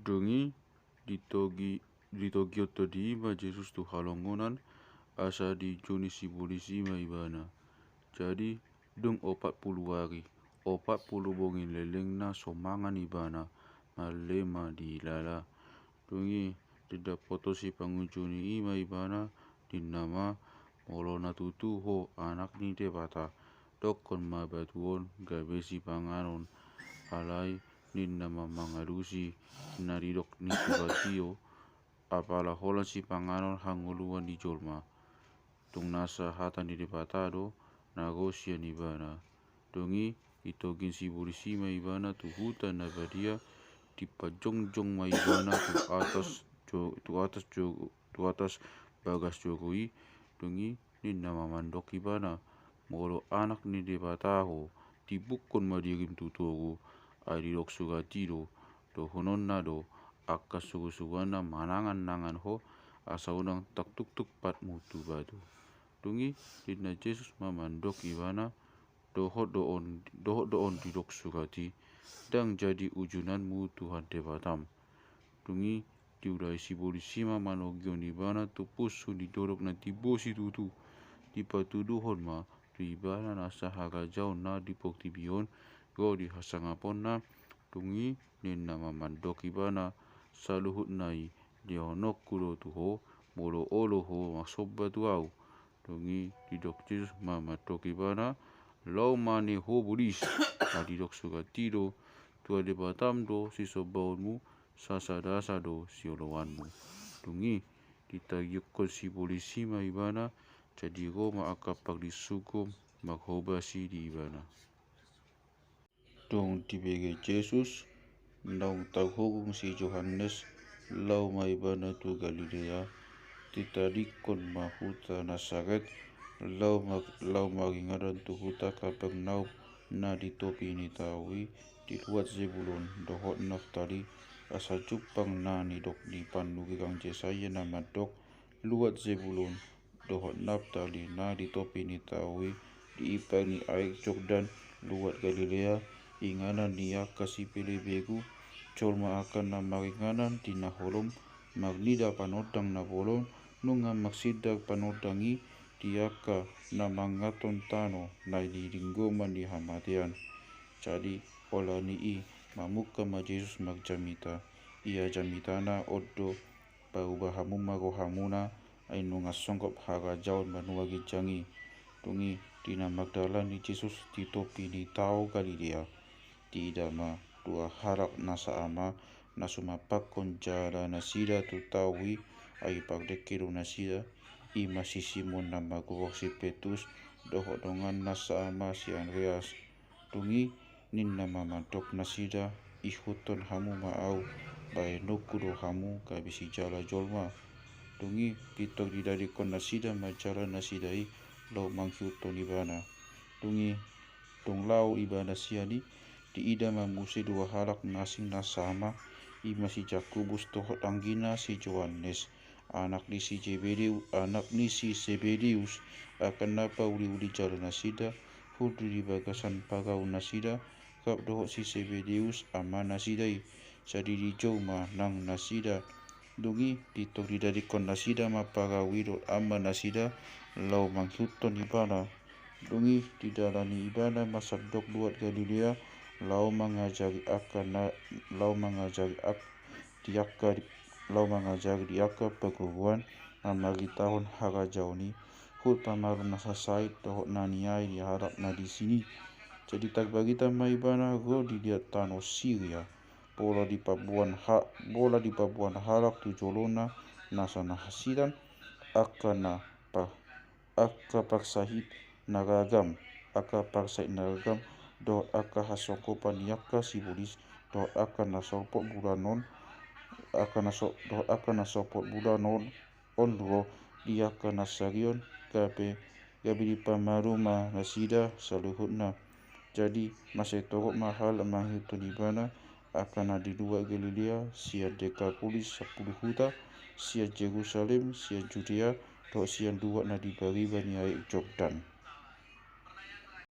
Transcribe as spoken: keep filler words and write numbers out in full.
Dung i ditogi, ditogihon tondi i ma Jesus tu halongonan, asa diujuni sibolis i ma ibana. Jadi, dung opat pulu ari, opat pulu bongi lelengna so mangan ibana, male ma diilala. Dung i didapothon sipangunjuni i ma ibana, ninna ma, molo na tutu ho Anak ni Debata, dokkon ma batu on gabe sipanganon. Alai ninna ma mangalusi na didok ni surat i do, apala holan sipanganon hangoluan ni jolma. Tung nasa hata ni Debata do na ro sian ibana. Dung i ditogihon sibolis i ma ibana tu huta na badia, dipajongjong ma ibana tu atas jo, tu atas jo, tu atas bagas joro i. Dung i ninna ma mandok ibana, molo Anak ni Debata ho, tibukkon ma dirim tu toru. Ai didok surat i do, dohononna do angka surusuruanna, manangannangan ho, asa unang tartuktuk patmu tu batu. Dung i ninna Jesus ma mandok ibana, dohot do on, dohot do on didok surat i, ndang jadi ujunanmu Tuhan Debatam. Dung i diulai sibolis i ma manogihon ibana tu punsu ni dolok na timbo situtu. Dipatuduhon ma tu ibana nasa harajaon na di portibi on ro di hasangaponna. Dung i ninna ma mandok ibana, saluhutna i lehononku do tu ho, molo olo ho marsomba tu ahu. Dung i didok Jesus ma mandok ibana, laho ma ne ho bolis. Ai didok surat i do, Tuhan Debatam do sisombaonmu, sasada sa do sioloanmu. Dung i ditagihon sibolis i ma ibana, jadi ro ma angka parlinsur on marhobas i di ibana. Dung dibege Jesus naung tarhurung si Johannes, laho ma ibana tu Galilea. Ditadingkon ma huta Nasaret, laho ma, laho maringanan tu huta Kapernaum na di topi ni tao i, di luat Zebulon dohot Naftali, asa jumpang na nidok ni panurirang Jesaya na mandok, luat Zebulon dohot Naftali na di topi ni tao i, di impang ni aek Jordan, luat Galilea, inganan ni angka sipelebegu, jolma angka na maringanan di na holom, marnida panondang na bolon, nunga marsindar panondang i di angka na mangathon tano na di linggoman ni hamatean. Jadi, holan i mamungka ma Jesus marjamita. Ia jamitana on do, paruba hamu ma rohamuna, ai nunga songgop harajaon banua ginjang i. Dung i di na mardalani Jesus di topi ni tao Galilea, diida ma dua halak nasa ama na sumapakhon jala nasida tu tao i, ai pardengke do nasida, i ma si Simon na margoar si Petrus, dohot dongan nasa ama si Andreas. Dung i ninna ma mandok nasida, ihuthon hamu ma ahu, baenonku do hamu gabe sijala jolma. Dung i pintor didadingkon nasida ma jala nasida i laho mangihuthon ibana. Dung i dung laho ibana sian i, diida ma muse dua halak na asing nasa ama, i ma si Jakobus dohot anggina si Johannes, anak ni si Zebedeus, anak ni si Zebedeus, angka na pauliuli jala nasida hundul di bagasan parau nasida, rap dohot si Zebedeus ama nasida i. Jadi dijou ma nang nasida. Dung i pintor didadingkon nasida ma parau i dohot ama nasida laho mangihuthon ibana. Dung i didalani ibana ma sandok luat Galilea, laho mangajari angka na, laho mangajari angka di angka, laho mangajari di angka parguruan, mamaritahon harajaon i, huhut pamalum nasa sait dohot na niai ni halak na disi i. Jadi tarbarita ma ibana ro di liat tano Siria, pola dipaboan ha, pola dipaboan halak tu jolona nasa na hasilan, angka na pa, angka parsahit na ragam, angka parsahit na ragam, dohot angka hasongkopan ni angka sibolis, dohot angka na sorpot bulan on, angka na so, dohot angka na sorpot bulan on, on ro di angka na sarion, gabe, gabe dipamalum ma nasida saluhutna. Jadi mansai torop ma halak mangihuthon ibana, angka na di luat Galilea, sian Dekapolis sampulu huta, sian Jerusalem, sian Judea, dohot sian luat na di bariba ni aek Jordan.